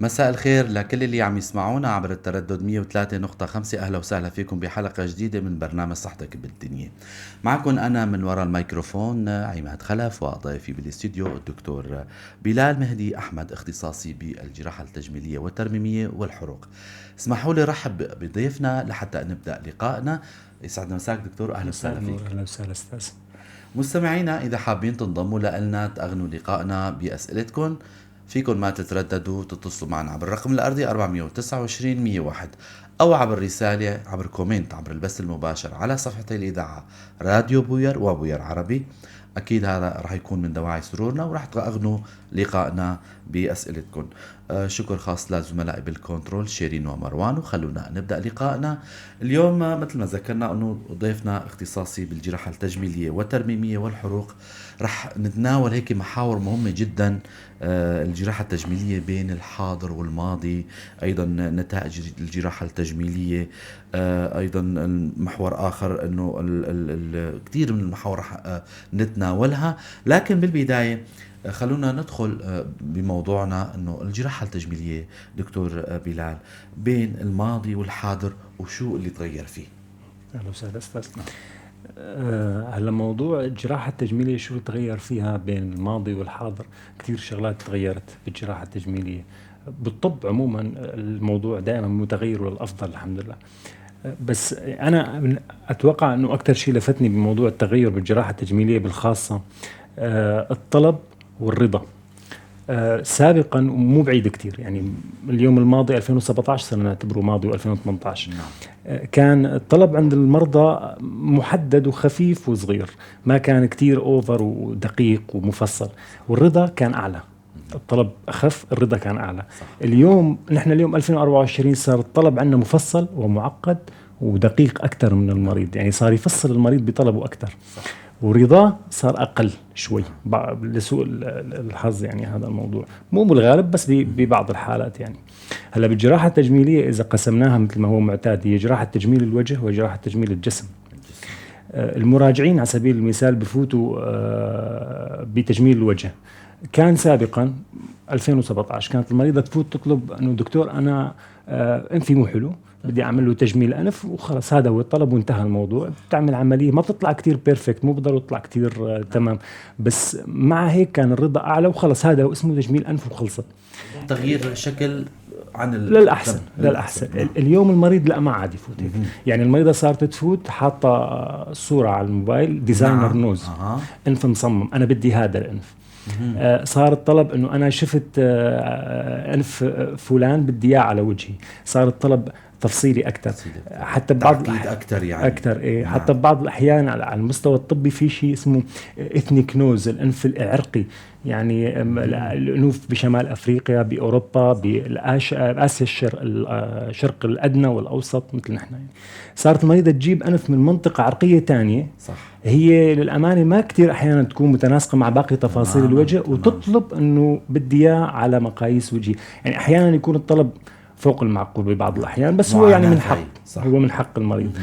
مساء الخير لكل اللي عم يسمعونا عبر التردد 103.5. أهلا وسهلا فيكم بحلقة جديدة من برنامج صحتك بالدنيا. معكم أنا من وراء الميكروفون عماد خلف، وضيفي بالاستديو الدكتور بلال مهدي أحمد، اختصاصي بالجراحة التجميلية والترميمية والحروق. اسمحوا لي رحب بضيفنا لحتى نبدأ لقائنا. يسعدنا مساك دكتور، أهلا وسهلا فيك. أهلا وسهلا أستاذ. مستمعينا، إذا حابين تنضموا لنا تأغنوا لقائنا بأسئلتكم، فيكم ما تترددوا تتصلوا معنا عبر الرقم الأرضي 429 101، أو عبر رسالة عبر comment عبر البث المباشر على صفحة الإذاعة راديو بوير وبوير عربي. أكيد هذا رح يكون من دواعي سرورنا ورح تأغنوا لقائنا بأسئلتكم. شكر خاص لزملائي بال control شيرين ومروان، وخلونا نبدأ لقائنا اليوم. مثل ما ذكرنا أنه ضيفنا اختصاصي بالجراحة التجميلية والترميمية والحروق، رح نتناول هيك محاور مهمة جدا، الجراحة التجميلية بين الحاضر والماضي، أيضا نتائج الجراحة التجميلية، أيضا محور آخر أنه كثير من المحاور رح نتناولها. لكن بالبداية خلونا ندخل بموضوعنا، أنه الجراحة التجميلية دكتور بلال بين الماضي والحاضر وشو اللي تغير فيه. أهلا وسهلا أستاذ. هلا موضوع الجراحة التجميلية شو تغير فيها بين الماضي والحاضر، كثير شغلات تغيرت بالجراحة التجميلية. بالطب عموما الموضوع دائما متغير وللأفضل الحمد لله. بس أنا أتوقع أنه أكثر شيء لفتني بموضوع التغير بالجراحة التجميلية بالخاصة الطلب والرضا. سابقا ومو بعيد كتير، يعني اليوم الماضي 2017 صرنا نعتبره ماضي، و2018 كان الطلب عند المرضى محدد وخفيف وصغير، ما كان كتير over ودقيق ومفصل، والرضا كان أعلى. الطلب أخف، الرضا كان أعلى. صح. اليوم نحن اليوم 2024 صار الطلب عندنا مفصل ومعقد ودقيق أكثر من المريض، يعني صار يفصل المريض بطلبه أكثر. صح. ورضاه صار أقل شوي لسوء الحظ، يعني هذا الموضوع مو بالغالب بس ببعض الحالات. يعني هلا بالجراحة التجميلية إذا قسمناها مثل ما هو معتاد، هي جراحة تجميل الوجه وجراحة تجميل الجسم. المراجعين على سبيل المثال بفوتوا بتجميل الوجه. كان سابقا 2017 كانت المريضة تفوت تطلب أنه دكتور أنا أنفي مو حلو، بدي أعمل له تجميل أنف، وخلص هذا هو الطلب وانتهى الموضوع. بتعمل عملية ما بتطلع كتير perfect، مو بضل تطلع كتير تمام، بس مع هيك كان الرضا أعلى وخلص هذا هو اسمه تجميل أنف وخلصت. تغيير شكل عن للأحسن. للأحسن. اليوم المريض لا، ما عاد يفوت هيك. يعني المريضة صارت تفوت حاطة صورة على الموبايل designer nose، أنف مصمم، أنا بدي هذا الأنف. صار الطلب انه انا شفت انف فلان بدي اياه على وجهي، صار الطلب تفصيلي اكثر، حتى ببعض اكثر يعني اكثر إيه. نعم. حتى ببعض الاحيان على المستوى الطبي في شيء اسمه ethnic nose، الانف العرقي، يعني الانوف بشمال افريقيا، باوروبا، باسيا الشرق الادنى والاوسط مثل نحن. يعني صارت المريضة تجيب انف من منطقة عرقيه ثانية. صح. هي للامانة ما كثير احيانا تكون متناسقه مع باقي تفاصيل الوجه، وتطلب انه بدي اياه على مقاييس وجهي. يعني احيانا يكون الطلب فوق المعقول ببعض الأحيان، بس هو يعني من حق. صح. هو من حق المريض.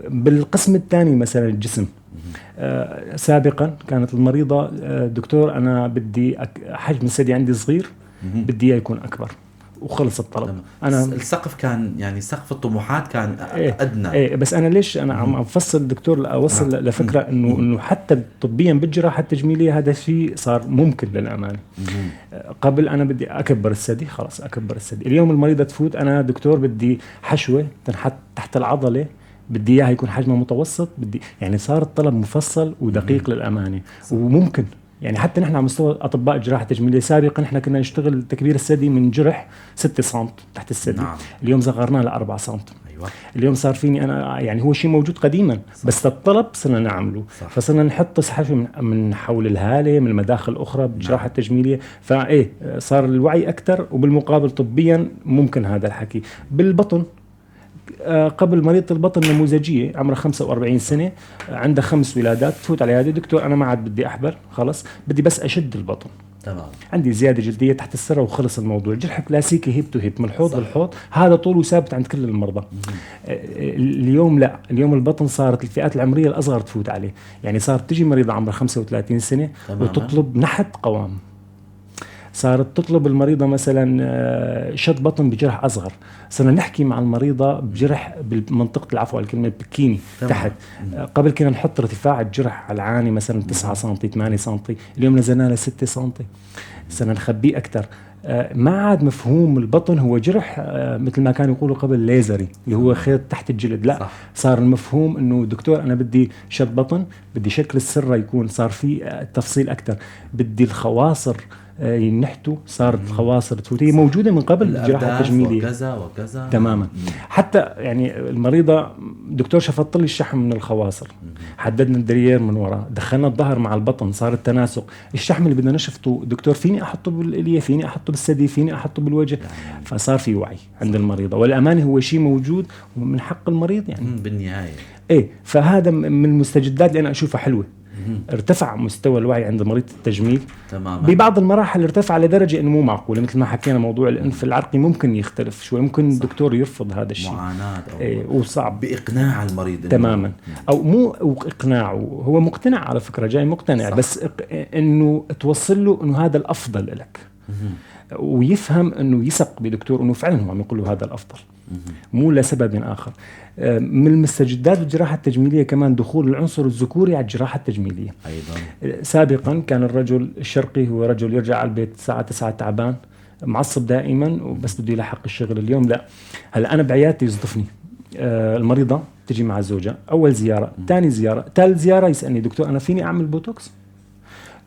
بالقسم الثاني مثلا الجسم، سابقا كانت المريضة دكتور أنا بدي حجم الثدي عندي صغير، بدي إياه يكون أكبر، وخلص الطلب. أنا السقف كان يعني سقف الطموحات كان أدنى. إيه بس أنا ليش أنا عم أفصل دكتور أوصل لفكرة إنه حتى طبيا بالجراحة التجميلية هذا الشيء صار ممكن للأمانة. قبل أنا بدي أكبر الثدي، خلاص أكبر الثدي. اليوم المريضة تفوت أنا دكتور بدي حشوة تنحط تحت العضلة، بدي إياها يكون حجمها متوسط، بدي يعني صار الطلب مفصل ودقيق للأمانة. وممكن يعني حتى نحن على مستوى أطباء الجراحة التجميلية سابقا نحن كنا نشتغل تكبير الثدي من جرح 6 سم تحت الثدي. نعم. اليوم صغرناه ل 4 سم. أيوة. اليوم صار فيني أنا يعني هو شيء موجود قديما. صح. بس الطلب صرنا نعمله. صح. فصرنا نحط حشو من حول الهالة، من المداخل الأخرى بالجراحة التجميلية. فإيه صار الوعي أكثر، وبالمقابل طبيا ممكن هذا الحكي. بالبطن قبل مريضة البطن نموذجية عمرها 45 سنة، عندها 5 ولادات، تفوت على هذه دكتور أنا ما عاد بدي أحبل، خلص بدي بس أشد البطن. تمام. عندي زيادة جلدية تحت السرة وخلص الموضوع. جرح كلاسيكي hip to hip من الحوض للحوض، هذا طوله ثابت عند كل المرضى. اليوم لا، اليوم البطن صارت الفئات العمرية الأصغر تفوت عليه، يعني صارت تجي مريضة عمرها 35 سنة. تمام. وتطلب نحت قوام. صارت تطلب المريضة مثلا شد بطن بجرح اصغر، صرنا نحكي مع المريضة بجرح بمنطقة العفو على الكلمة بكيني تحت. قبل كنا نحط ارتفاع الجرح على العاني مثلا 9 سم 8 سم، اليوم نزلنا ل 6 سم، صرنا نخبيه اكثر. ما عاد مفهوم البطن هو جرح مثل ما كانوا يقولوا قبل ليزري اللي هو خيط تحت الجلد، لا صح. صار المفهوم انه دكتور انا بدي شد بطن، بدي شكل السرة يكون صار في تفصيل اكثر، بدي الخواصر ينحتوا، صارت الخواصر تفوت، هي موجودة من قبل بالجراحه التجميلية وكذا وكذا تماما. حتى يعني المريضة دكتور شفط لي الشحم من الخواصر، حددنا ال derrière من وراء، دخلنا الظهر مع البطن، صار التناسق. الشحم اللي بدنا نشفطه دكتور فيني احطه بالاليه، فيني احطه بالثدي، فيني احطه بالوجه. فصار في وعي عند المريضة، والامانة هو شيء موجود ومن حق المريض يعني بالنهاية. ايه، فهذا من المستجدات اللي انا اشوفها حلوة. ارتفع مستوى الوعي عند مريض التجميل تماما. ببعض المراحل ارتفع لدرجة انه مو معقولة، مثل ما حكينا موضوع الانف العرقي ممكن يختلف شوي، ممكن صح. الدكتور يرفض هذا الشيء، معاناة أو إيه، وصعب باقناع المريض تماما، او مو اقناعه، هو مقتنع على فكرة، جاي مقتنع صح. بس انه توصل له انه هذا الافضل لك، ويفهم انه يثق بدكتور انه فعلا هو عم يقول له هذا الافضل، مو لسبب اخر. من المستجدات بالجراحه التجميلية كمان دخول العنصر الذكوري على الجراحة التجميلية ايضا. سابقا كان الرجل الشرقي هو رجل يرجع على البيت الساعة 9 تعبان معصب دائما وبس بده يلحق الشغل. اليوم لا، هلا انا بعيادتي يصدفني المريضة تجي مع زوجها، اول زيارة، ثاني زيارة، ثالث زيارة يسالني دكتور انا فيني اعمل بوتوكس؟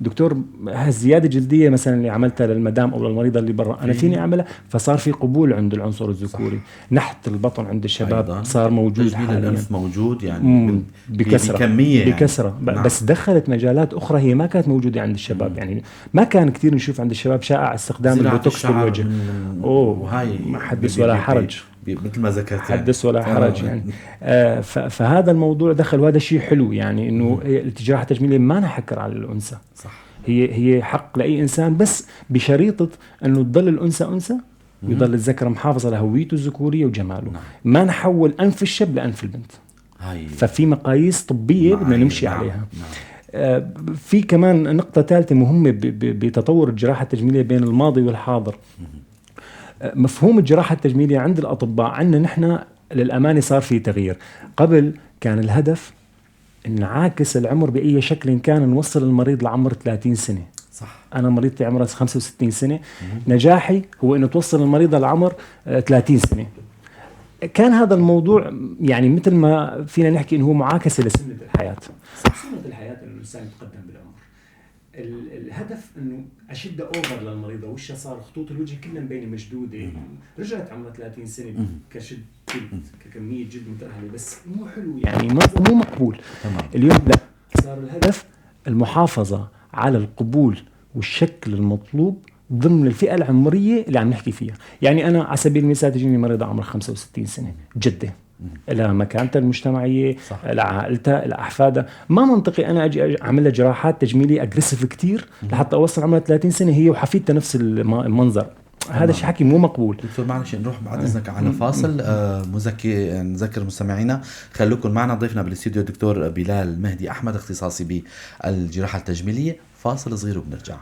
دكتور هالزياده الجلدية مثلا اللي عملتها للمدام او للمريضه اللي برا انا فيني اعملها؟ فصار في قبول عند العنصر الذكوري. نحت البطن عند الشباب أيضاً. صار موجود حاليا، الانف موجود يعني بكثرة، بكمية يعني. بكثرة نعم. بس دخلت مجالات اخرى هي ما كانت موجودة عند الشباب. يعني ما كان كثير نشوف عند الشباب شائع استخدام البوتوكس بالوجه، وهاي ما حدث ولا حرج، مثل ما ذكرت حدث ولا حرج يعني. فهذا الموضوع دخل، وهذا شيء حلو يعني انه الجراحة التجميلية ما نحكر على الانثى، صح، هي حق لاي انسان، بس بشريطه انه تضل الانثى انثى ويضل الذكر محافظ على هويته الذكورية وجماله. نعم. ما نحول انف الشاب لانف البنت. هاي. ففي مقاييس طبية بدنا نمشي عليها. نعم. في كمان نقطة ثالثة مهمة بتطور الجراحة التجميلية بين الماضي والحاضر. مفهوم الجراحة التجميلية عند الأطباء عندنا نحن للأمانة صار في تغيير. قبل كان الهدف نعاكس العمر بأي شكل كان، نوصل المريض لعمر 30 سنة. صح. أنا مريضتي عمرها 65 سنة، نجاحي هو إنه توصل المريضة لعمر 30 سنة. كان هذا الموضوع يعني مثل ما فينا نحكي إنه هو معاكسة لسنة الحياة. صح. سنة الحياة إنه الإنسان يتقدم بالعمر. الهدف انه اشد over للمريضه، وشها صار خطوط الوجه كلها مبينة مشدودة، رجعت عمرها 30 سنة كشد جلد ككميه جلد مترهله، بس مو حلو يعني مو مقبول. تمام. اليوم لا، صار الهدف المحافظة على القبول والشكل المطلوب ضمن الفئة العمرية اللي عم نحكي فيها. يعني انا على سبيل المثال تجيني مريضه عمرها 65 سنة، جده، لها مكانتها المجتمعية، لعائلتها، لاحفادها، ما منطقي انا اجي اعمل لها جراحات تجميليه aggressive كثير لحتى اوصل عمرها 30 سنة هي وحفيدتها نفس المنظر. هذا الشيء حكي مو مقبول. دكتور معلش نروح بعد اذنك على فاصل. نذكر مستمعينا خلوكم معنا، ضيفنا بالاستوديو الدكتور بلال مهدي احمد، اختصاصي بالجراحه التجميلية. فاصل صغير وبنرجع.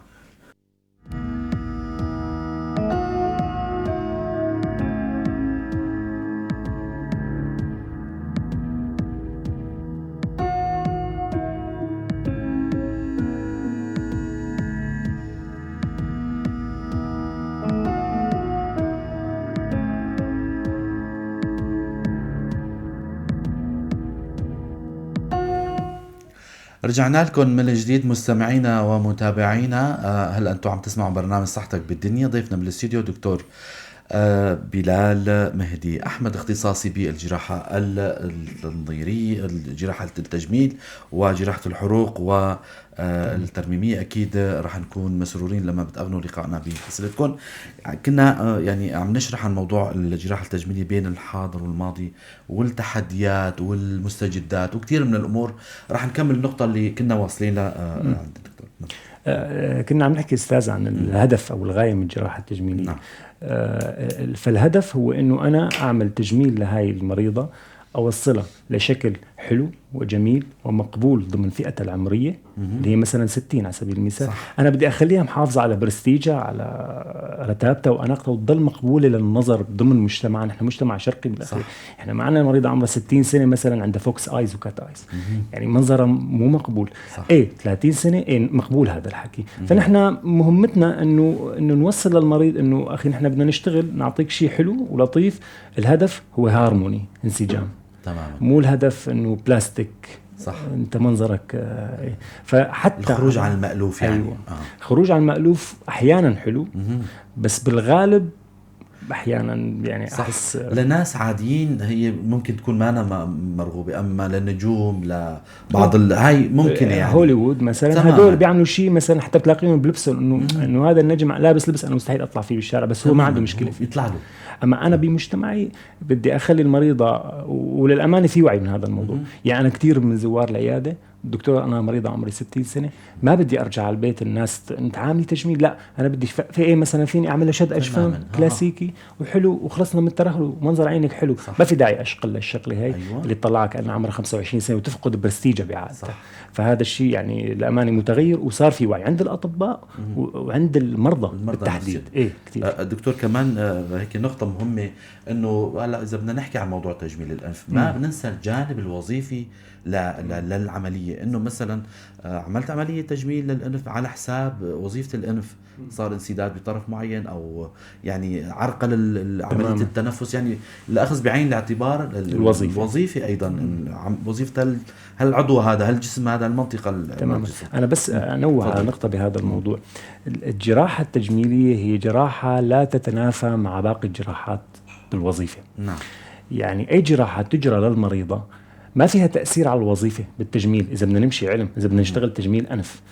رجعنا لكم من جديد مستمعينا ومتابعينا. هلا انتم عم تسمعوا برنامج صحتك بالدنيا. ضيفنا بالاستوديو دكتور بلال مهدي احمد، اختصاصي بالجراحه التنظيريه، جراحه التجميل وجراحه الحروق والترميميه. اكيد رح نكون مسرورين لما بتأغنوا لقائنا بحصلتكم. كنا يعني عم نشرح عن موضوع الجراحة التجميلية بين الحاضر والماضي والتحديات والمستجدات وكثير من الامور. رح نكمل النقطة اللي كنا واصلين لها عند الدكتور. كنا عم نحكي استاذ عن الهدف او الغاية من الجراحة التجميلية. نعم. فالهدف هو انه انا اعمل تجميل لهاي المريضة، اوصلها لشكل حلو. حلو وجميل ومقبول ضمن فئتها العمرية اللي هي مثلا 60 على سبيل المثال. صح. انا بدي اخليها محافظة على برستيجها، على رتابتها واناقتها، وتضل مقبولة للنظر ضمن مجتمعنا. نحن مجتمع شرقي بالاخير، احنا معنا مريضه عمرها 60 سنة مثلا عندها fox eyes و cat eyes، يعني منظرها مو مقبول. صح. ايه 30 سنة ايه مقبول هذا الحكي. فنحن مهمتنا انه نوصل للمريض انه اخي نحن بدنا نشتغل، نعطيك شيء حلو ولطيف، الهدف هو هارموني، انسجام. تماما. مو الهدف انه بلاستيك. صح. انت منظرك فحتى الخروج عن المألوف يعني. أيوة. الخروج عن المألوف احيانا حلو، بس بالغالب احيانا يعني صح. احس لناس عاديين هي ممكن تكون مانا مرغوبة، اما للنجوم لبعض هاي ممكن يعني هوليوود مثلا هدول بيعملوا شيء مثلا حتى بتلاقيهم بلبسهم انه هذا النجم لابس لبس انا مستحيل اطلع فيه بالشارع، بس هو ما عنده مشكلة فيه يطلع له. اما انا بمجتمعي بدي اخلي المريضة، وللامانة في وعي من هذا الموضوع. يعني انا كثير من زوار العيادة، دكتور انا مريضه عمري 60 سنة، ما بدي ارجع على البيت الناس انت عاملي تجميل، لا انا بدي في ايه مثلا فيني اعمل شد اجفان كلاسيكي وحلو وخلصنا من الترهل ومنظر عينك حلو. صح. ما في داعي اشقل للشغله هاي. أيوة. اللي تطلعك كانها عمرها 25 سنة وتفقد برستيجها بعادتها. فهذا الشيء يعني الامانة متغير، وصار في وعي عند الاطباء وعند المرضى بالتحديد. ايه كثير. دكتور كمان هيك نقطة مهمة، انه هلا اذا بدنا نحكي عن موضوع تجميل الانف ما بننسى الجانب الوظيفي للعملية، انه مثلا عملت عملية تجميل للانف على حساب وظيفة الانف، صار انسداد بطرف معين او يعني عرقل عملية التنفس، يعني الاخذ بعين الاعتبار الوظيفة ايضا، وظيفة هالعضو هذا، هالجسم هذا، المنطقة. تمام. انا بس انوه على نقطة بهذا الموضوع. الجراحة التجميلية هي جراحه لا تتنافى مع باقي الجراحات بالوظيفة. نعم. يعني اي جراحه تجرى للمريضه ما فيها تأثير على الوظيفة بالتجميل. إذا بدنا نمشي علم، إذا بدنا نشتغل تجميل أنف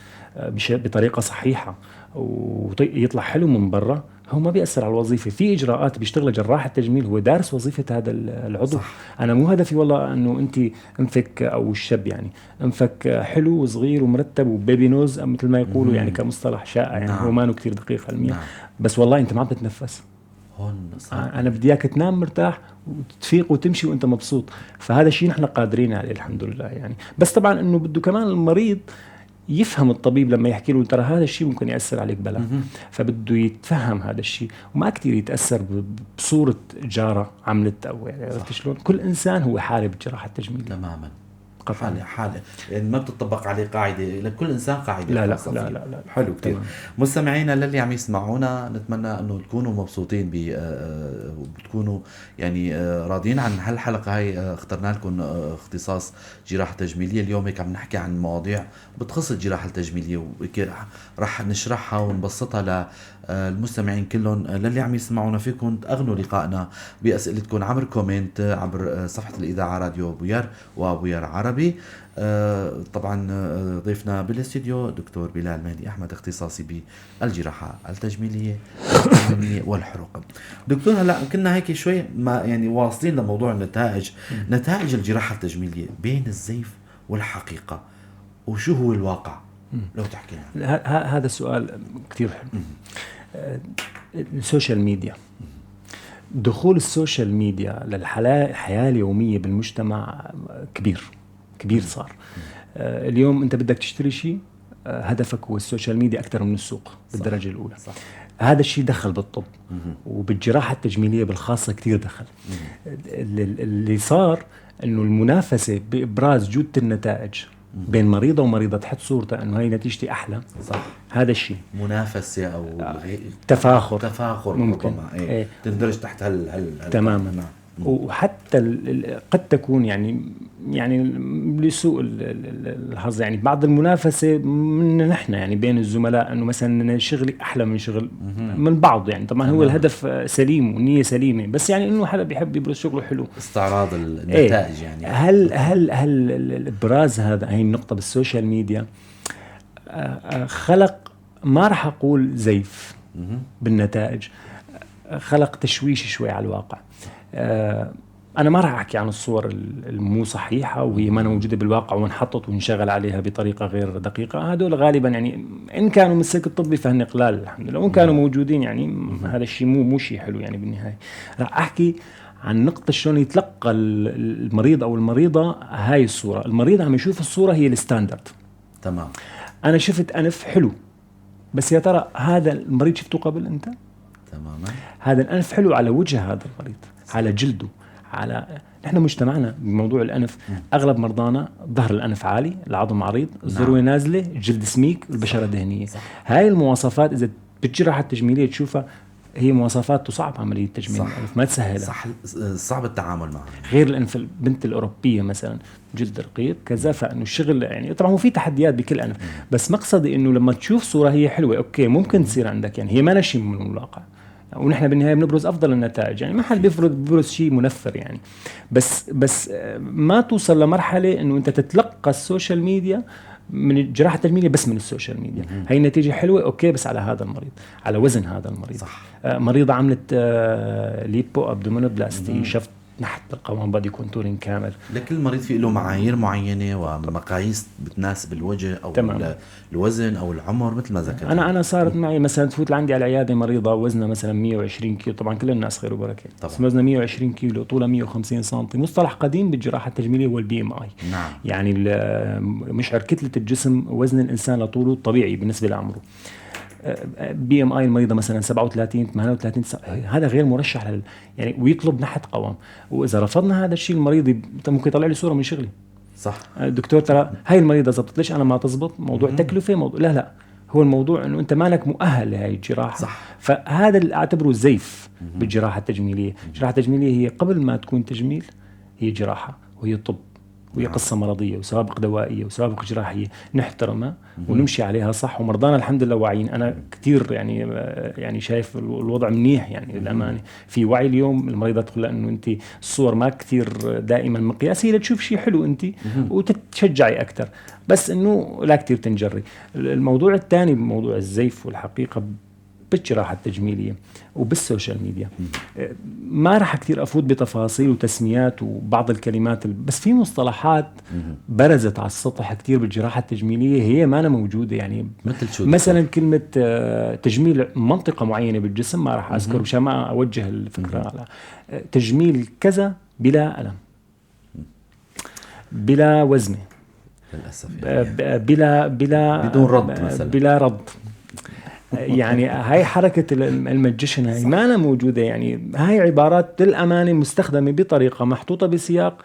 بطريقة صحيحة ويطلع حلو من برا، هو ما بيأثر على الوظيفة. في إجراءات بيشتغلها جراح التجميل، هو دارس وظيفة هذا العضو. صح. أنا مو هدفي والله أنه أنت أنفك أو الشاب يعني أنفك حلو وصغير ومرتب وبيبي نوز مثل ما يقولوا، يعني كمصطلح شائع يعني. نعم. هو ما كتير دقيق علميا. نعم. بس والله أنت ما عم تتنفس هون. صح. أنا بدي إياك تنام مرتاح وتفيق وتمشي وأنت مبسوط. فهذا الشيء نحن قادرين عليه الحمد لله يعني. بس طبعا إنه بده كمان المريض يفهم الطبيب لما يحكي له ترى هذا الشيء ممكن يأثر عليك بلا، فبده يتفهم هذا الشيء وما كتير يتأثر بصورة جارة عملت أو يعني عرفت شلون. كل إنسان هو حالة بالجراحة التجميلية. تماما. حالة يعني ما بتطبق عليه قاعدة، لكل إنسان قاعدة. لا لا لا لا, لا. حلو كتير. مستمعينا للي عم يسمعونا، نتمنى أنه تكونوا مبسوطين وبتكونوا يعني راضيين عن هالحلقة هاي. اخترنا لكم اختصاص جراحة تجميلية اليوم، هيك عم نحكي عن مواضيع بتخص الجراحة التجميلية، رح نشرحها ونبسطها للمستمعين كلهم للي عم يسمعونا. فيكم تأغنوا لقائنا بأسئلتكم عبر comment عبر صفحة الإذاعة راديو بوير وبوير عربي. طبعا ضيفنا بالاستديو دكتور بلال مهدي أحمد، اختصاصي بالجراحة التجميلية والحروق. دكتور هلا كنا هيك شوي ما يعني واصلين لموضوع النتائج، نتائج الجراحة التجميلية بين الزيف والحقيقة، وشو هو الواقع لو تحكي لنا. هذا السؤال كثير حلو. ال social media، دخول ال social media للحياة اليومية بالمجتمع كبير كبير صار. اليوم أنت بدك تشتري شيء، هدفك هو ال social media أكثر من السوق بالدرجة الأولى. صح. هذا الشيء دخل بالطب وبالجراحة التجميلية بالخاصة كثير دخل. اللي صار أنه المنافسة بإبراز جودة النتائج بين مريضة ومريضة، تحط صورتها أنه هاي نتيجتي أحلى. صح. هذا الشيء منافسة أو تفاخر ممكن. إيه. تندرج تحت هال تماما. نعم. وحتى قد تكون يعني لسوء الحظ يعني بعض المنافسة من نحن يعني بين الزملاء، انه مثلا شغلي احلى من شغل من بعض يعني. طبعا هو الهدف سليم والنية سليمة، بس يعني انه حدا بيحب يبرز شغله حلو، استعراض النتائج. إيه. يعني هل هل هل الابراز هذا، هي النقطة بال social media، خلق، ما راح اقول زيف بالنتائج، خلق تشويش شوي على الواقع. أنا ما راح أحكي عن الصور المو صحيحة وهي ما موجودة بالواقع وانحطت وانشغل عليها بطريقة غير دقيقة. هدول غالبا يعني إن كانوا من السلك الطبي فهن قلال الحمد لله، وإن كانوا موجودين يعني هذا الشيء مو شيء حلو يعني بالنهاية. راح أحكي عن نقطة شلون يتلقى المريض أو المريضة هاي الصورة. المريض عم يشوف الصورة هي ال standard. تمام. أنا شفت أنف حلو، بس يا ترى هذا المريض شفته قبل أنت؟ تماما. هذا الأنف حلو على وجه هذا المريض، على جلده، على نحن مجتمعنا بموضوع الأنف أغلب مرضانا ظهر الأنف عالي، العظم عريض، الذروة نازلة، الجلد سميك، البشرة دهنية. صح. هاي المواصفات إذا بالجراحة التجميلية تشوفها هي مواصفات تصعب عملية تجميل الأنف، ما تسهلها. صح، صعب التعامل معها. غير الأنف البنت الأوروبية مثلا جلد رقيق كذا، فإنه الشغل يعني طبعا هو في تحديات بكل أنف، بس مقصدي إنه لما تشوف صورة هي حلوة okay ممكن تصير عندك، يعني هي ما لها شيء من الواقع، ونحن بالنهاية بنبرز أفضل النتائج، يعني ما حد بيبرز شيء منفر يعني، بس ما توصل لمرحلة إنه أنت تتلقى ال social media من الجراحة التجميلية بس من ال social media. هاي النتيجة حلوة okay، بس على هذا المريض، على وزن هذا المريض. صح. مريضة عملت lipo abdominoplasty، شفط نحت القوام body contouring كامل. لكل مريض في له معايير معينة ومقاييس بتناسب الوجه أو تمام. الوزن أو العمر مثل ما ذكرت. أنا صارت معي مثلا تفوت لعندي على العيادة مريضة وزنها مثلا 120 كيلو، طبعا كل الناس خير وبركة، طبعا. بس وزنها 120 كيلو، طولها 150 سنتي. مصطلح قديم بالجراحة التجميلية هو ال BMI. نعم. يعني مشعر كتلة الجسم، وزن الإنسان لطوله الطبيعي بالنسبة لعمره. BMI المريضة مثلا 37 38، هذا غير مرشح يعني، ويطلب نحت قوام. وإذا رفضنا هذا الشيء المريض ممكن يطلع لي صورة من شغلي. صح. دكتور ترى هاي المريضة زبطت، ليش أنا ما تزبط؟ موضوع تكلفة، موضوع لا، هو الموضوع إنه أنت مالك مؤهل لهي الجراحة. صح. فهذا اللي أعتبره زيف بالجراحة التجميلية. الجراحة التجميلية هي قبل ما تكون تجميل هي جراحة، وهي طب، وهي قصة مرضية وسوابق دوائية وسوابق جراحية نحترمها ونمشي عليها صح. ومرضانا الحمد لله واعيين. أنا كتير يعني شايف الوضع منيح، يعني للأمانة في وعي اليوم. المريضة تقول إنه أنت الصور ما كتير دائما مقياس، هي لتشوف شيء حلو أنت وتتشجعي أكتر، بس إنه لا كتير تنجري. الموضوع الثاني بموضوع الزيف والحقيقة بالجراحة التجميلية وبال social media، ما راح كتير أفوت بتفاصيل وتسميات وبعض الكلمات، بس في مصطلحات برزت على السطح كتير بالجراحة التجميلية هي ما أنا موجودة. يعني مثل شو؟ مثلا كلمة تجميل منطقة معينة بالجسم، ما راح أذكر مشان ما أوجه الفكرة على تجميل كذا بلا ألم، بلا وزنة، للأسف يعني. بلا بدون رد مثلا، بلا رد. يعني هاي حركة ال magician هاي ما أنا موجودة. يعني هاي عبارات للأمانة مستخدمة بطريقة محطوطة بسياق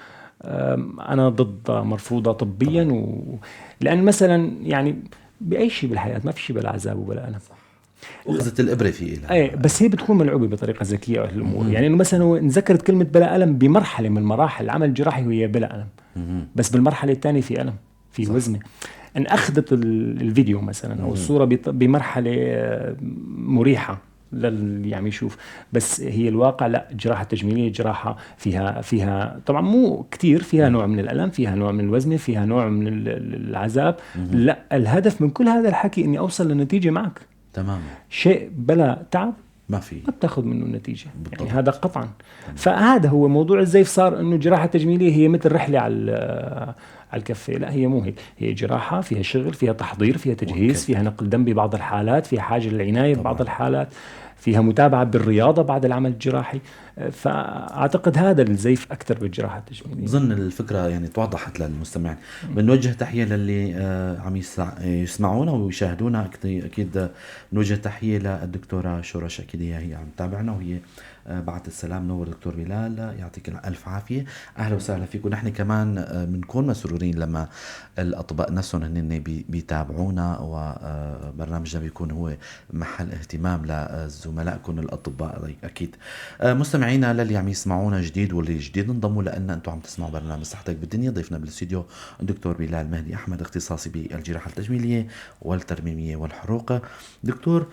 أنا ضد، مرفوضة طبيا. لأن مثلا يعني بأي شيء بالحياة ما في شيء بلا عذاب وبلا ألم. وخذت الإبرة في إلها. أي بس هي بتكون ملعوبة بطريقة ذكية الأمور. يعني إنه مثلا نذكرت كلمة بلا ألم بمرحلة من مراحل العمل الجراحي وهي بلا ألم، بس بالمرحلة الثانية في ألم، في وزنة. أن أخذت الفيديو مثلا أو الصورة بمرحلة مريحة للي عم يشوف، بس هي الواقع لا. الجراحة التجميلية جراحة فيها طبعا مو كتير، فيها نوع من الألم، فيها نوع من الوزنة، فيها نوع من العذاب. لا، الهدف من كل هذا الحكي إني أوصل للنتيجة معك. تمام. شيء بلا تعب ما في، ما بتاخذ منه النتيجة. بالضبط. يعني هذا قطعا. فهذا هو موضوع الزيف. صار إنه الجراحة التجميلية هي مثل رحلة على الكفة. لا، هي مو هيك. هي جراحة فيها شغل، فيها تحضير، فيها تجهيز، فيها نقل دم ببعض الحالات، فيها حاجة للعناية ببعض الحالات، فيها متابعة بالرياضة بعد العمل الجراحي. فأعتقد هذا الزيف أكثر بالجراحة التجميلية. بظن الفكرة يعني توضحت للمستمعين. بنوجه تحية للي عم يسمعونا ويشاهدونا. أكيد بنوجه تحية للدكتورة شورش، أكيد هي عم تتابعنا وهي بعت السلام. نور دكتور بلال، يعطيك ألف عافية، أهلا وسهلا فيكم. نحن كمان بنكون مسرورين لما الأطباء نفسهم هن بيتابعونا، وبرنامجنا بيكون هو محل اهتمام لزملائكم الأطباء. أكيد مستمعينا للي عم يسمعونا جديد واللي جديد انضموا لنا، أنتم عم تسمعوا برنامج صحتك بالدنيا. ضيفنا بالاستوديو الدكتور بلال مهدي أحمد، اختصاصي بالجراحة التجميلية والترميمية والحروق. دكتور،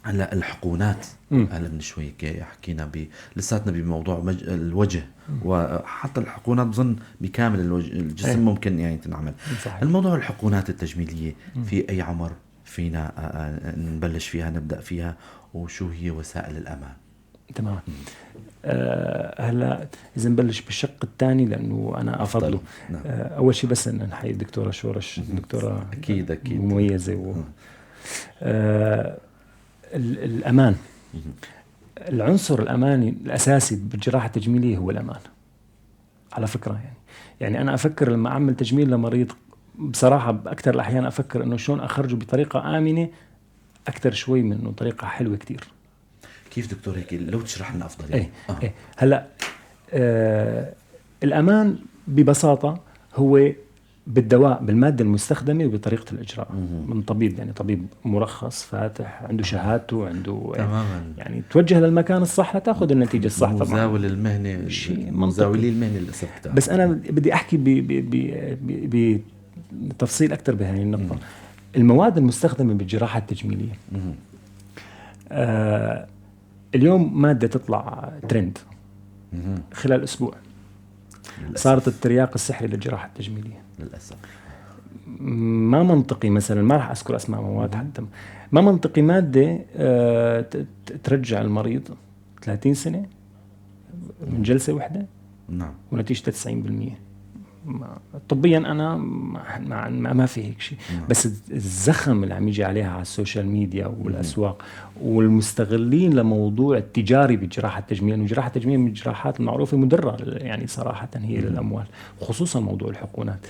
هلا الحقونات، هلا من شوي حكينا لساتنا بموضوع الوجه، وحتى الحقونات بظن بكامل الجسم ممكن يعني تنعمل. صحيح. الموضوع الحقونات التجميلية في أي عمر فينا نبلش فيها، نبدأ فيها، وشو هي وسائل الأمان؟ تمام. هلا إذا نبلش بالشق الثاني لأنه أنا أفضله. نعم. أول شيء بس إن نحيي الدكتورة شورش، الدكتورة أكيد مميزة. الأمان. العنصر الاماني الاساسي بالجراحه التجميلية هو الامان على فكرة. يعني انا افكر لما اعمل تجميل لمريض بصراحة باكثر الاحيان افكر انه شلون اخرجه بطريقة امنه اكثر شوي من انه طريقه حلوة كثير. كيف دكتور هيك لو تشرح لنا افضل يعني. ايه. هلا الامان ببساطة هو بالدواء، بالماده المستخدمة وبطريقة الاجراء من طبيب، يعني طبيب مرخص فاتح عنده شهادته عنده تماما، يعني توجه للمكان الصح لتاخذ النتيجة الصح. طبعا مزاول المهنة، مزاولي المهنة للاسف. بس انا بدي احكي بتفصيل اكثر بهذه النقطة. المواد المستخدمة بالجراحه التجميلية اليوم مادة تطلع ترند خلال اسبوع صارت الترياق السحري للجراحه التجميلية للاسف. ما منطقي مثلا، ما راح اذكر اسماء مواد حتى، ما منطقي مادة ترجع المريض 30 سنة من جلسه واحدة، نعم، ونتيجتها 90%. طبيا انا ما في هيك شيء. بس الزخم اللي عم يجي عليها على ال social media والاسواق والمستغلين لموضوع التجاري بالجراحه التجميلية، لانه الجراحة التجميلية من الجراحات المعروفة مدره يعني صراحة هي للاموال، خصوصا موضوع الحقونات.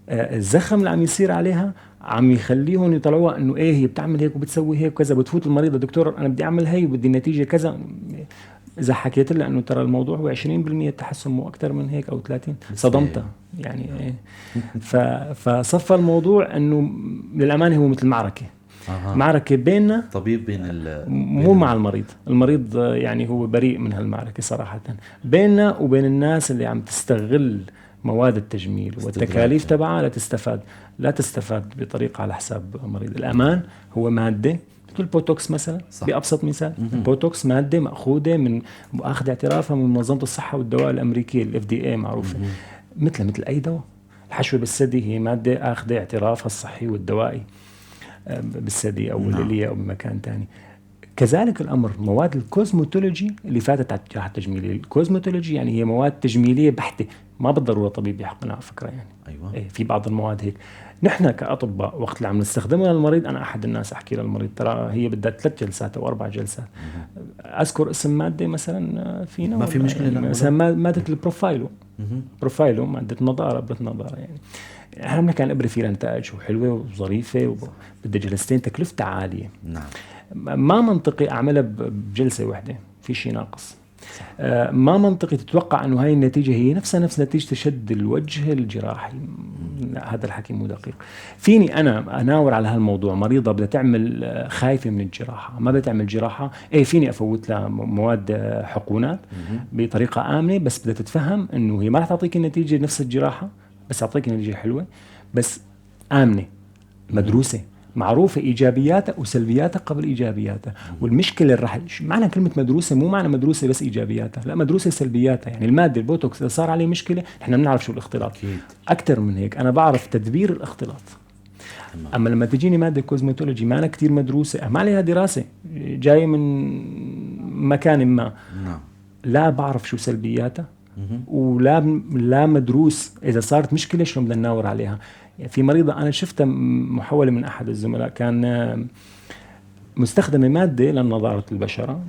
الزخم اللي عم يصير عليها عم يخليهم يطلعوها انه ايه هي بتعمل هيك وبتسوي هيك وكذا. بتفوت المريضة دكتور انا بدي اعمل هي وبدي النتيجة كذا، اذا حكيت لها انه ترى الموضوع هو 20% تحسن مو اكثر من هيك او 30، صدمتها يعني. إيه. فصفى الموضوع انه للامانة هو مثل معركة. معركة بيننا طبيب بين مو مع المريض، المريض يعني هو بريء من هالمعركه صراحة، بيننا وبين الناس اللي عم تستغل مواد التجميل والتكاليف تبعها لتستفاد، لا تستفاد بطريقة على حساب المريض. الامان هو مادة مثل البوتوكس مثلا، صح. بأبسط مثال البوتوكس مادة مأخوذة من أخذ اعترافها من منظمة الصحة والدواء الأمريكية ال FDA معروفة، مثل أي دواء. الحشوة بالثدي هي مادة أخذ اعترافها الصحي والدوائي بالثدي أو الليلية أو بمكان ثاني. كذلك الأمر مواد ال cosmetology اللي فاتت على الجراحة التجميلية. ال cosmetology يعني هي مواد تجميلية بحتة، ما بالضرورة طبيب يحقنها على فكرة يعني. أيوة. إيه في بعض المواد هيك. نحن كأطباء وقت اللي عم نستخدمها للمريض، أنا أحد الناس أحكي للمريض ترى هي بدها 3 جلسات أو 4 جلسات. أذكر اسم مادة مثلا فينا ما في مشكلة، يعني مثلا مادة البروفايلو. بروفايلو مادة نضارة، إبرة نضارة يعني. احنا بنحكي عن إبرة فيها نتائج وحلوة وظريفة وبدها جلستين، تكلفتها عالية. نعم. ما منطقي أعملها بجلسة واحدة، في شيء ناقص. ما منطقي تتوقع أنه هاي النتيجة هي نفسها نفس نتيجة شد الوجه الجراحي. لا، هذا الحكي مو دقيق. فيني أنا أناور على هالموضوع، مريضة بدها تعمل خايفة من الجراحة، ما بدها تعمل جراحة، إيه فيني أفوت لها مواد حقونات بطريقة آمنة، بس بدها تتفهم أنه هي ما رح تعطيك النتيجة نفس الجراحة، بس تعطيك نتيجة حلوة، بس آمنة مدروسة معروفة إيجابياتها وسلبياتها قبل إيجابياتها. والمشكلة اللي رح معنى كلمة مدروسة مو معنى مدروسة بس إيجابياتها، لا مدروسة سلبياتها. يعني المادة البوتوكس إذا صار عليه مشكلة نحن بنعرف شو الاختلاط. أكثر من هيك أنا بعرف تدبير الاختلاط. أما لما تجيني مادة cosmetology ما أنا كتير مدروسة، ما عليها دراسة، جاية من مكان ما، لا بعرف شو سلبياتها ولا لا مدروس إذا صارت مشكلة شلون بدنا نناور عليها. يعني في مريضة أنا شفتها محولة من أحد الزملاء، كان مستخدمة مادة لنضارة البشرة.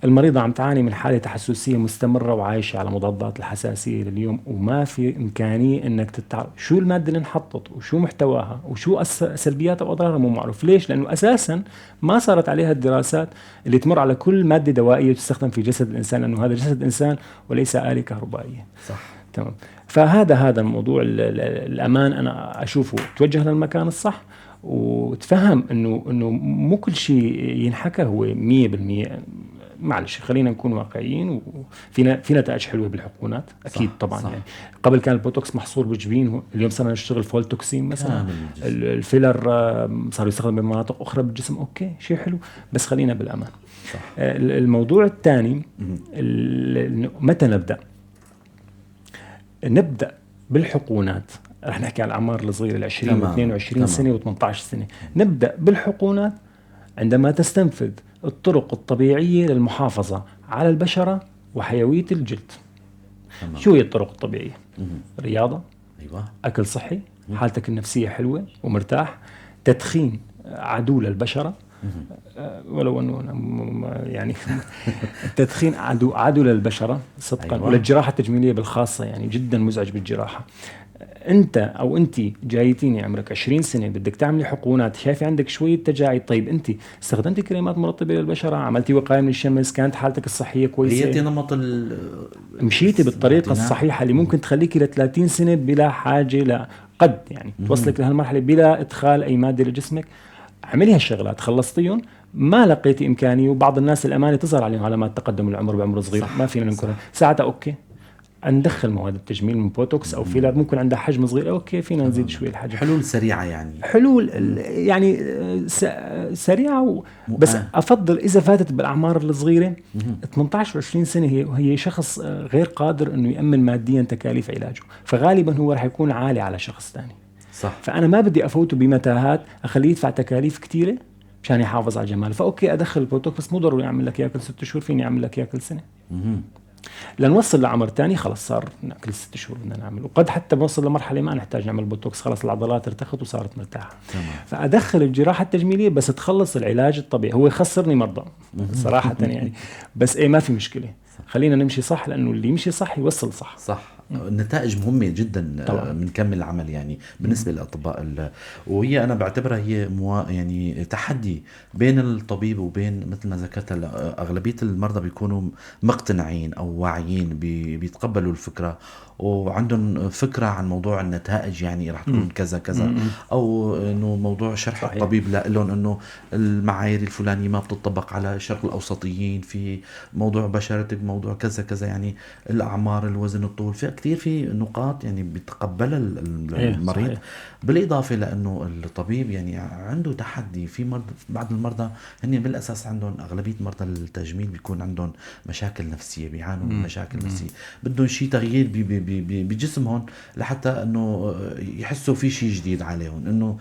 المريضة عم تعاني من حالة تحسسية مستمرة وعايشة على مضادات الحساسية لليوم، وما في إمكانية إنك تتعرف شو المادة اللي انحطت وشو محتواها وشو سلبياتها وأضرارها، مو معروف. ليش؟ لأنه أساسا ما صارت عليها الدراسات اللي تمر على كل مادة دوائية تستخدم في جسد الإنسان، لأنه هذا جسد إنسان وليس آلة كهربائية. صح. تمام. فهذا الموضوع الأمان أنا أشوفه توجه للمكان الصح، وتفهم انه مو كل شيء ينحكى هو 100%. معلش خلينا نكون واقعيين، وفي في نتائج حلوة بالحقونات اكيد. صح طبعا. صح. يعني قبل كان البوتوكس محصور بالجبين، اليوم صرنا نشتغل فولتوكسين مثلا، الفيلر صار يستخدم بمناطق اخرى بالجسم، okay شيء حلو، بس خلينا بالامان. صح. الموضوع الثاني متى نبدا؟ نبدا بالحقونات. رح نحكي على الأعمار الصغيرة، 20 و22 سنة و18 سنة. نبدأ بالحقونات عندما تستنفذ الطرق الطبيعية للمحافظة على البشرة وحيوية الجلد. شو هي الطرق الطبيعية؟ رياضة، أيوة. أكل صحي، حالتك النفسية حلوة ومرتاح، تدخين عدو للبشرة، ولو انه يعني التدخين عدو للبشره صدقا. أيوة. وللجراحه التجميلية بالخاصه، يعني جدا مزعج بالجراحه. انت او انت جايتيني عمرك 20 سنة بدك تعملي حقونات، شايفه عندك شوية تجاعيد، طيب انت استخدمتي كريمات مرطبه للبشره، عملتي وقاية من الشمس، كانت حالتك الصحية كويسة، غيرتي نمط مشيتي بالطريقة الصحيحة اللي ممكن تخليكي ل 30 سنة بلا حاجة ل قد يعني توصلك لهالمرحله بلا ادخال اي مادة لجسمك. اعملي هالشغلات، خلصتيهم، ما لقيتي امكانية، وبعض الناس الامانة تظهر عليهم علامات تقدم العمر بعمر صغير، ما فينا ننكرها، ساعتها okay ندخل مواد التجميل من بوتوكس او filler، ممكن عندها حجم صغير okay فينا نزيد شوي الحجم. حلول سريعة يعني، حلول يعني سريعة بس افضل اذا فاتت بالاعمار الصغيرة 18 و20 سنة، هي شخص غير قادر انه يامن ماديا تكاليف علاجه، فغالبا هو رح يكون عالي على شخص ثاني. صح. فانا ما بدي افوته بمتاهات اخليه يدفع تكاليف كثيرة مشان يحافظ على جماله، ف okay ادخل البوتوكس بس مو ضروري اعمل لك اياه كل 6 شهور، فيني اعمل لك اياه كل سنة. لنوصل لعمر ثاني خلص صار كل 6 شهور بدنا نعمل، وقد حتى بنوصل لمرحلة ما نحتاج نعمل بوتوكس، خلص العضلات ارتخت وصارت مرتاحة. تمام. فادخل الجراحة التجميلية بس تخلص العلاج الطبيعي، هو يخسرني مرضى صراحة يعني، بس ايه ما في مشكلة، خلينا نمشي صح، لانه اللي يمشي صح يوصل صح. صح، النتائج مهمة جدا طبعا. بنكمل العمل يعني بالنسبة للأطباء، وهي أنا بعتبرها هي يعني تحدي بين الطبيب وبين مثل ما ذكرت أغلبية المرضى بيكونوا مقتنعين أو واعيين، بيتقبلوا الفكرة وعندهم فكرة عن موضوع النتائج، يعني رح تكون كذا كذا، أو إنه موضوع شرح صحيح. الطبيب لهم إنه المعايير الفلانية ما بتطبق على الشرق الأوسطيين في موضوع بشرتك، موضوع كذا كذا، يعني الأعمار، الوزن، الطول، في كثير في نقاط يعني بيتقبلها المريض. صحيح. بالإضافة لأنه الطبيب يعني عنده تحدي في بعض المرضى هن بالأساس عندهم أغلبية مرضى التجميل بيكون عندهم مشاكل نفسية، بيعانوا من مشاكل نفسية، بدهم شيء تغيير بجسمهم لحتى انه يحسوا في شيء جديد عليهم، انه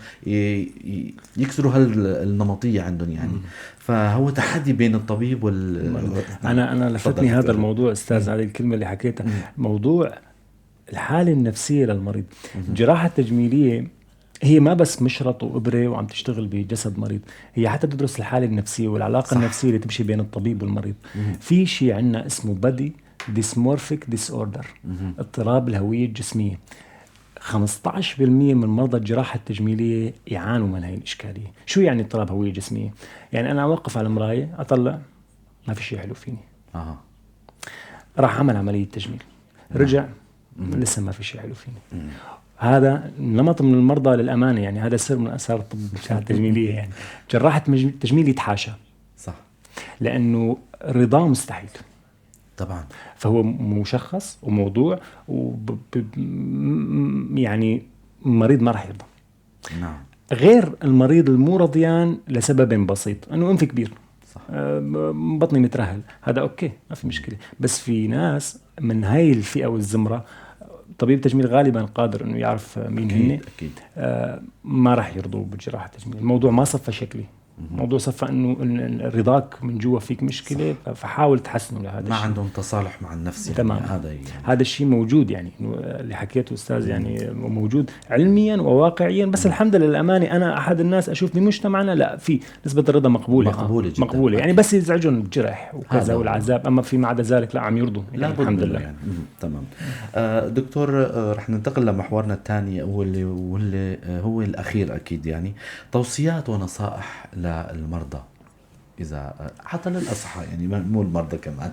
يكسروا هالنمطيه عندهم يعني. فهو تحدي بين الطبيب وال انا لفتني هذا الموضوع استاذ، هذه الكلمة اللي حكيتها، موضوع الحالة النفسية للمريض. الجراحة التجميلية هي ما بس مشرط وإبرة وعم تشتغل بجسد مريض، هي حتى تدرس الحالة النفسية والعلاقة صح. النفسية اللي تمشي بين الطبيب والمريض. في شيء عندنا اسمه body dysmorphic disorder، اضطراب الهوية الجسمية. 15% من مرضى الجراحة التجميلية يعانوا من هاي الإشكالية. شو يعني اضطراب هوية جسمية؟ يعني أنا أوقف على المراية أطلع ما في شيء حلو فيني. راح عمل عملية تجميل، رجع لسه ما في شيء حلو فيني. هذا نمط من المرضى للأمانة، يعني هذا سر من أسرار الطب التجميلية. يعني جراحة التجميل يتحاشى، صح، لأنه رضاه مستحيل طبعا. فهو مشخص وموضوع يعني المريض ما راح يرضى. نعم. غير المريض المو رضيان لسبب بسيط، انه انفي كبير، صح، بطني مترهل، هذا okay ما في مشكلة. بس في ناس من هاي الفئة والزمره طبيب تجميل غالبا قادر انه يعرف مين هن، اكيد ما راح يرضوا بالجراحه التجميل. الموضوع ما صفى شكلي، موضوع صفى انه رضاك من جوا فيك مشكلة، فحاول تحسنه لهذا الشيء. ما عندهم تصالح مع النفس يعني. تمام. هذا يعني هذا الشيء موجود، يعني اللي حكيته استاذ يعني موجود علميا وواقعيا. بس الحمد لله للامانة انا احد الناس اشوف بمجتمعنا لا، في نسبه الرضا مقبولة، مقبولة جدا، مقبولة يعني، بس يزعجون الجرح وكذا والعذاب، اما فيما عدا ذلك لا عم يرضوا يعني، لا الحمد لله يعني. تمام. دكتور، رح ننتقل لمحورنا الثاني واللي هو الاخير اكيد، يعني توصيات ونصائح للمرضى، إذا حتى للأصحاء يعني، مو المرضى كمان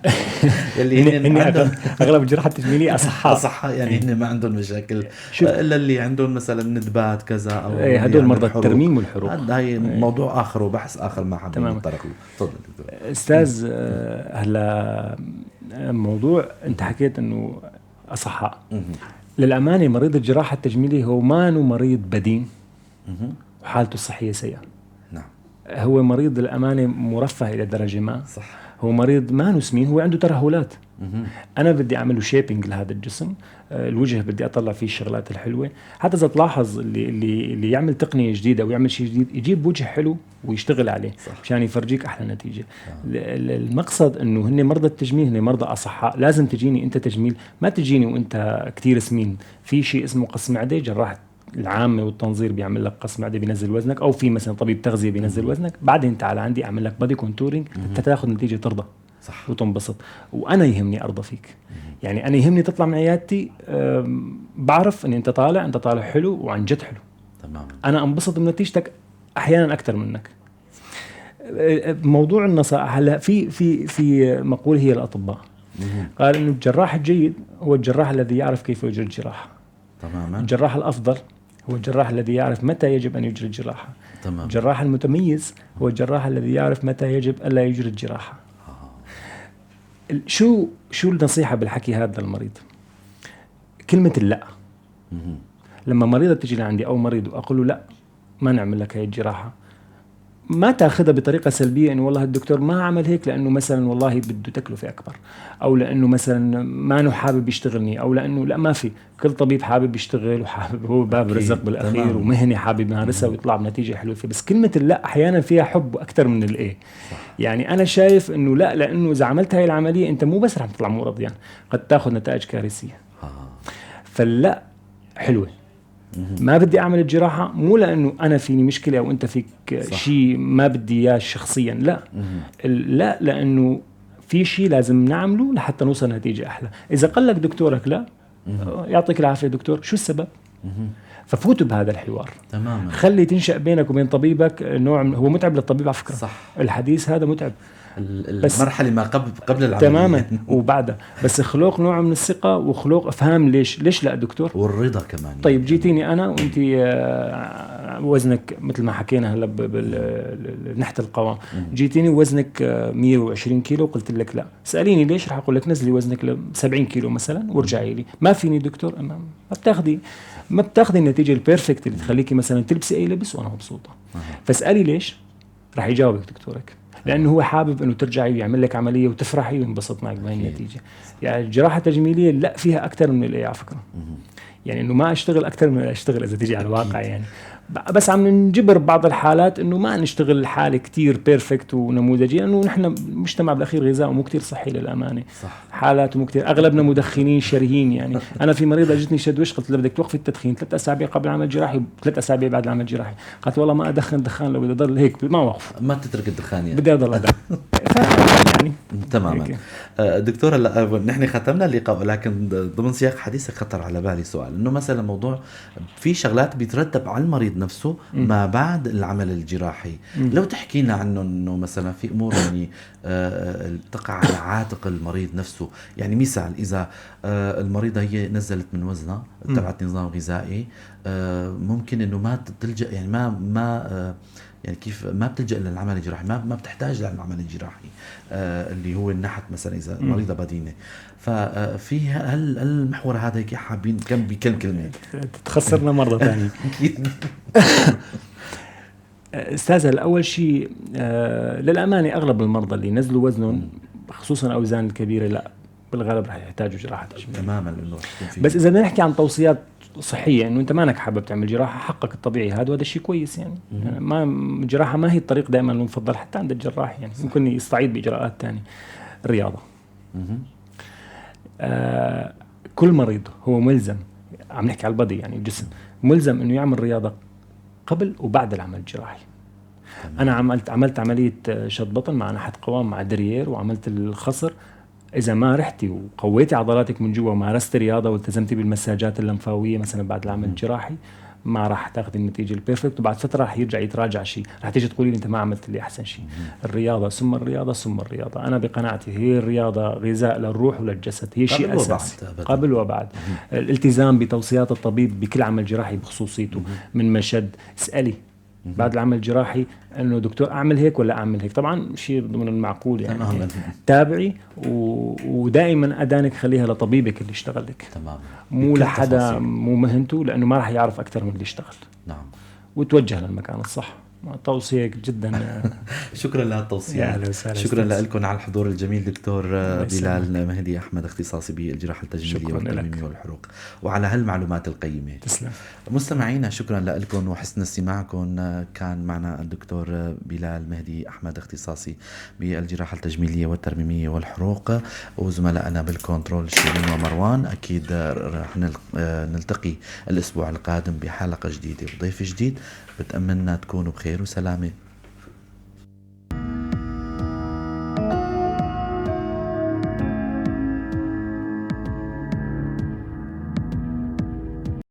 اللي هن عندهم أغلب الجراحة التجميلية أصحاء، أصحاء يعني هن ما عندهم مشاكل، إلا اللي عندهم مثلا ندبات كذا أو هدول مرضى الترميم والحروق، هاي موضوع آخر وبحث آخر ما حابين نتطرق له. تفضل دكتور. أستاذ، هلا موضوع أنت حكيت إنه أصحاء، للأمانة مريض الجراحة التجميلية هو ما مريض بدين وحالته الصحية سيئة، هو مريض للأمانة مرفه إلى درجة ما، صح. هو مريض ما سمين، هو عنده ترهلات. أنا بدي أعمله shaping لهذا الجسم، الوجه بدي أطلع فيه الشغلات الحلوة. حتى إذا تلاحظ اللي يعمل تقنية جديدة ويعمل شيء جديد يجيب وجه حلو ويشتغل عليه، مشان يفرجيك أحلى نتيجة. المقصد إنه هن مرضى التجميل هن مرضى أصحاء، لازم تجيني أنت تجميل، ما تجيني وأنت كتير سمين. في شيء اسمه قص معدة، جراح العامة والتنظير بيعمل لك قص معده بينزل وزنك، او في مثلا طبيب تغذية بينزل وزنك، بعدين تعال عندي اعمل لك body contouring حتى تاخذ نتيجة ترضى. صح. وتنبسط. وانا يهمني ارضى فيك. يعني انا يهمني تطلع من عيادتي بعرف ان انت طالع، انت طالع حلو وعن جد حلو. تماما. انا انبسط من نتيجتك احيانا اكثر منك. موضوع النصائح هلا في في في مقولة هي الاطباء قال انه الجراح الجيد هو الجراح الذي يعرف كيف يجري الجراحة. تماما. الجراح الافضل هو الجراح الذي يعرف متى يجب ان يجري الجراحة. تماما. الجراح المتميز هو الجراح الذي يعرف متى يجب الا يجري الجراحة. شو النصيحة بالحكي هذا للمريض؟ كلمة اللا. لما مريضه تجي لعندي او مريض واقول له لا ما نعمل لك هاي الجراحة، ما تاخذها بطريقة سلبية انه والله الدكتور ما عمل هيك لانه مثلا والله بده تكلفة اكبر، او لانه مثلا ما حابب يشتغلني، او لانه لا، ما في، كل طبيب حابب يشتغل وحابب، هو باب رزق بالاخير ومهنه حابب يمارسها ويطلع بنتيجة حلوة فيه. بس كلمة اللا احيانا فيها حب اكثر من الايه. يعني انا شايف انه لا، لانه اذا عملت هاي العملية انت مو بس رح تطلع مو رضيان، قد تاخذ نتائج كارثية. فاللا حلوة. ما بدي اعمل الجراحة مو لانه انا فيني مشكلة او انت فيك شيء ما بدي اياه شخصيا، لا. لا، لانه في شيء لازم نعمله لحتى نوصل نتيجة احلى. اذا قال لك دكتورك لا، يعطيك العافية دكتور، شو السبب؟ ففوتوا بهذا الحوار. تماما. خلي تنشأ بينك وبين طبيبك نوع هو متعب للطبيب على فكرة. صح. الحديث هذا متعب. المرحلة ما قبل العملية. تماما. وبعدها بس خلوق نوع من الثقة وخلوق افهام ليش لا دكتور، والرضا كمان. طيب يعني جيتيني انا وانت وزنك مثل ما حكينا هلا بنحت القوام، جيتيني وزنك 120 كيلو قلت لك لا، ساليني ليش، رح اقول لك نزلي وزنك ل 70 كيلو مثلا وارجعي لي. ما فيني دكتور، ما بتاخذي النتيجة ال perfect اللي تخليكي مثلا تلبسي اي لبس وانا مبسوطة. فاسالي ليش، رح يجاوبك دكتورك، لأنه هو حابب أنه ترجعي ويعمل لك عملية وتفرحي وينبسط معك بهي النتيجة. يعني الجراحة التجميلية لا فيها أكثر من الإيه على فكرة. يعني أنه ما أشتغل أكثر من أشتغل إذا تيجي على الواقع يعني، بس عم نجبر بعض الحالات أنه ما نشتغل الحالة كتير perfect ونموذجية، لأنه نحن مجتمع بالأخير غذاء مو كتير صحي للأمانة. صح. حالاته مو كتير، أغلبنا مدخنين شرهين يعني. أنا في مريضة اجتني شد وش، قلت لها بدك توقفي التدخين 3 أسابيع قبل العمل الجراحي و3 أسابيع بعد العمل الجراحي. قالت والله ما أدخن دخان، لو بدي أضل هيك ما وقف، ما تترك الدخان يعني، بدي أضل أدخن. يعني تماما. دكتورة، لا نحن ختمنا اللقاء، ولكن ضمن سياق حديثك خطر على بالي سؤال، انه مثلا موضوع في شغلات بيترتب على المريض نفسه ما بعد العمل الجراحي. لو تحكي لنا عنه، انه مثلا في امور يعني تقع على عاتق المريض نفسه. يعني مثال اذا المريضة هي نزلت من وزنها، اتبعت نظام غذائي، ممكن انه ما تلجأ، يعني ما يعني كيف ما بتلجأ للعمل الجراحي، ما بتحتاج للعمل الجراحي اللي هو النحت مثلا اذا مريضه بدينه. ففي هل المحور هذا هيك حابين كم بكم كلمة تخسرنا مرة ثانية. اكيد. استاذ، اول شيء للامانة اغلب المرضى اللي نزلوا وزنهم خصوصا اوزان الكبيرة لا بالغالب رح يحتاجوا جراحه تجميل. تماما. لانه رح يكون في، بس اذا بدنا نحكي عن توصيات صحية انه انت مانك حابب تعمل جراحه، حقك الطبيعي هذا، وهذا شيء كويس يعني. ما الجراحة ما هي الطريق دائما المفضل حتى عند الجراح يعني. صح. ممكن يستعيد باجراءات ثانية. الرياضة. كل مريض هو ملزم، عم نحكي على البدي يعني الجسم، ملزم انه يعمل رياضة قبل وبعد العمل الجراحي. انا عملت عملية شد بطن مع نحت قوام مع دريير، وعملت الخصر. إذا ما رحتي وقويتي عضلاتك من جوا ومارستي رياضة والتزمتي بالمساجات اللمفاوية مثلا بعد العمل الجراحي، ما راح تاخذي النتيجة ال perfect، وبعد فترة راح يرجع يتراجع شيء، راح تيجي تقولي لي أنت ما عملت لي أحسن شيء. الرياضة ثم الرياضة ثم الرياضة. أنا بقناعتي هي الرياضة غذاء للروح وللجسد، هي شيء أساسي قبل وبعد. الالتزام بتوصيات الطبيب بكل عمل جراحي بخصوصيته، من مشد، اسألي بعد العمل الجراحي انه دكتور اعمل هيك ولا اعمل هيك، طبعا شيء ضمن المعقول يعني. تماما. تابعي ودائما ادانك خليها لطبيبك اللي اشتغل لك. تماما. مو لحدا مو مهنته، لانه ما راح يعرف اكثر من اللي اشتغل. نعم. وتوجه للمكان الصح. توصية جدا. شكرا لهالتوصيات. شكرا لكم على الحضور الجميل دكتور بلال مهدي أحمد، اختصاصي بالجراحة التجميلية والترميمية والحروق، وعلى هالمعلومات القيمة. تسلم. مستمعينا شكرا لكم وحسن استماعكم. كان معنا الدكتور بلال مهدي أحمد، اختصاصي بالجراحة التجميلية والترميمية والحروق، وزملائنا بالكنترول شيرين ومروان. أكيد رح نلتقي الأسبوع القادم بحلقة جديدة وضيف جديد. بتأملنا تكونوا بخير وسلامة.